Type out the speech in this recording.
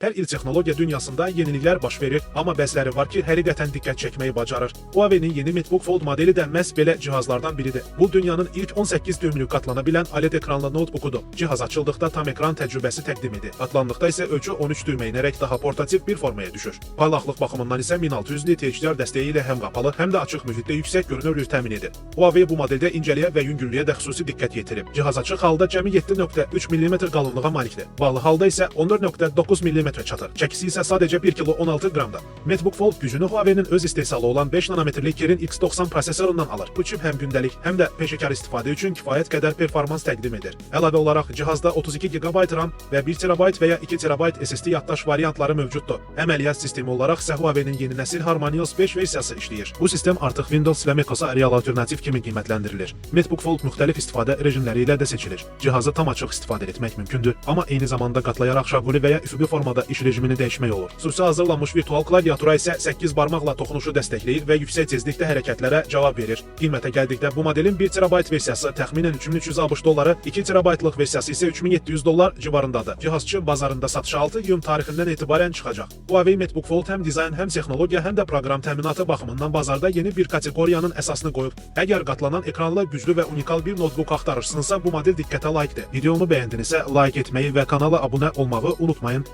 Hər il texnologiya dünyasında yeniliklər baş verir, amma bəziləri var ki, həqiqətən diqqət çəkməyi bacarır. Huawei-nin yeni MateBook Fold modeli də məhz belə cihazlardan biridir. Bu dünyanın ilk 18 düymülü qatlana bilən OLED ekranlı notebookudur. Cihaz açıldıqda tam ekran təcrübəsi təqdim edir. Qatlandıqda isə ölçü 13 düymə enərək daha portativ bir formaya düşür. Parlaqlıq baxımından isə 1600 nit HDR dəstəyi ilə həm qapalı, həm də açıq mühitdə yüksək görünürlük təmin edir. Huawei bu modeldə incəliyə və yüngüllüyə də xüsusi diqqət yetirib. Cihaz açıq halda cəmi 7.3 mm qalınlığa malikdir. Bağlı halda isə 14.9 mm çatır. Çəkisi isə sadəcə 1 kilo 16 qramdır. MateBook Fold gücünü Huawei-nin öz istehsalı olan 5 nanometrlik Kirin X90 prosesorundan alır. Bu çip həm gündəlik, həm də peşəkar istifadə üçün kifayət qədər performans təqdim edir. Əlavə olaraq cihazda 32 GB RAM və 1 TB və ya 2 TB SSD yaddaş variantları mövcuddur. Əməliyyat sistemi olaraq isə Huawei-nin yeni nəsil HarmonyOS 5 versiyası işləyir. Bu sistem artıq Windows və macOS-a real alternativ kimi qiymətləndirilir. MateBook Fold müxtəlif istifadə rejimləri ilə də seçilir. Cihazı tam açıq istifadə etmək mümkündür, amma eyni zamanda qatlayaraq şaquli və ya üfüqi formada iş rejimini dəyişmək olur. Xüsusi hazırlanmış virtual klaviatura isə 8 barmaqla toxunuşu dəstəkləyir və yüksək tezlikdə hərəkətlərə cavab verir. Qiymətə gəldikdə bu modelin 1 TB versiyası təxminən 3300 ABŞ dolları, 2 TB-lıq versiyası isə 3700 dollar civarındadır. Cihaz Çin bazarında satışa 6 iyun tarixindən etibarən çıxacaq. Huawei MateBook Fold həm dizayn, həm texnologiya, həm də proqram təminatı baxımından bazarda yeni bir kateqoriyanın əsasını qoyub. Əgər qatlanan ekranlı, güclü və unikal bir notebook axtarırsınızsa, bu model diqqətə layiqdir. Videomu bəyəndinizsə like etməyi və kanala abunə olmağı unutmayın.